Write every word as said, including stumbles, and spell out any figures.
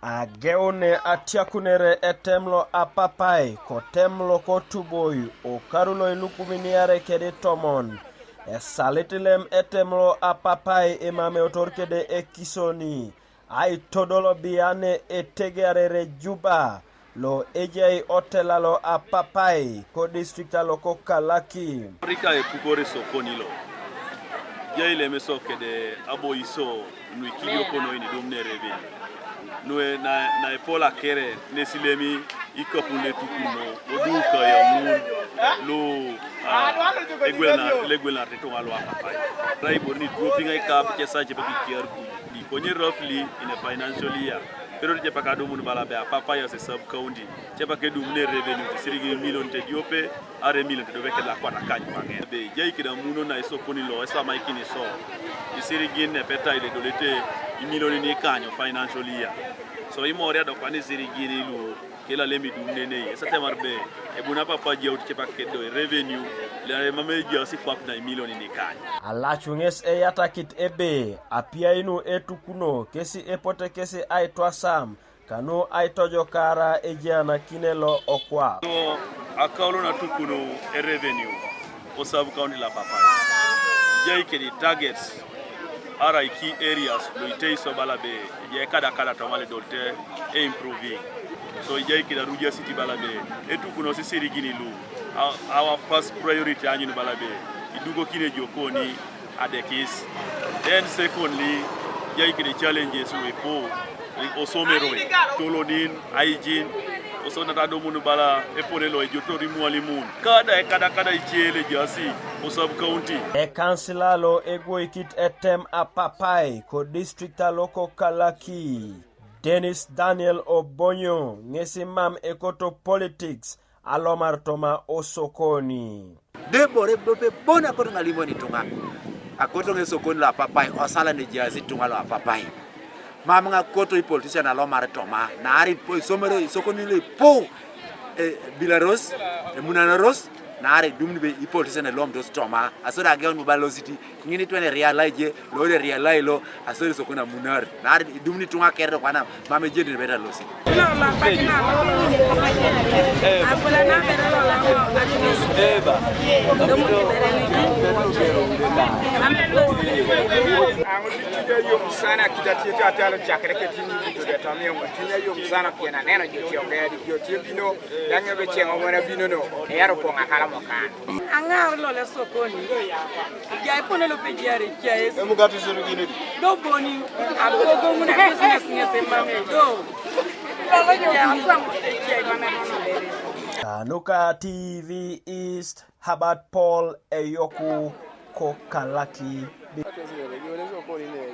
Ageune atiakunere etem lo apapai kotem lokotuboi okaru lo ilukumin iare kede tomon. Esalit lem etem lo apapai imameutor kede ekisoni aitodol biane etegearere Juba lo ejai otela lo apapai ko district alo ko Kalaki. Afrika epukore sokoni lo. Jai lem iso kede abo iso nu ikilio kono ini dum ne revenue. Nue na, na ipola kere nesilemi ikapun le tukuno oduka ya mun lo, ah, egwel na, legwel na teto alo apapai. Rai bor ni dropping ai kap ke sa je pa kiar ku. Di konye roughly in a financial year. Pero je pa kadum un bala be apapai as a sub county. Je pa kedum ne revenue ti sirigi million te diope, are million te dobe ke la kwana kanyo mange. Be jai kida muno na iso kuni lo, iso amai kini so. Isirigi ne peta ile dolete i million ni kanyo financial year. So imoria do kwani isirigi ni lu kela lemi dum nene. Esa temar be ebuna papa jaut chepa kedo revenue le mame jasi kwap na million ni kanyo. Alachunges eyatakit ebe apiainu etukuno kesi epote kesi aitwasam kanu aitojokara ejianakine lo okwa. So akaulo na tukuno e revenue o sub county la papa. Jai kedi targets, ara i key areas lo itei so bala be je kada kada to male dolte e improving. So ijai kedi Aruja City bala be etukuno sisirigini lu. Our, our first priority anyun bala be idugo kine jokoni adekis. Then secondly, jai kedi challenges we po osomeroi tolonin aijin. Oso nata domunu bala epone lo ejotori mwalimun kada ekada kada ichele jasi o sub county. Ekansila lo egwoikit etem apapai ko district alo ko Kalaki, Dennis Daniel Obonyo, ŋesi mam ekoto politics alomar toma osokoni. Debore dope bon akoto ŋa limoni tuŋa. Akoto ŋa esokoni lo apapai, osala ne ejaasi tuŋa lo apapai. Mam ŋa akoto i politician alomar toma, naar ipo isomero isokoni lo ipu, e, bilaros, emunanaros, naar idumuni be i politician elomitos toma, asodi ageun bo ba lositi, kiŋin itwan erialai je, lori erialai lo, asodi sokoni amunar. Naar idumuni ituŋa kere kwana mam ejeni nebeta losi. Aŋo ti tinya yom sana kita tiyo ti atalo chakre ke tinya video de to miyo tinya yom sana pien aneno jo tiyo gedi jo tiyo bino. Daŋ ebe cieŋ oŋwen abino no, eyar opoŋ akala mokan. Aŋar lole sokoni. Jai pone lo pe jari chai. Emu gati suru gini. Do boni agogo ŋun a business ŋes emame do. Lolo jai asam te chai mame nono bere. Kanuka T V East, Herbert Paul Eyoku ko Kalaki.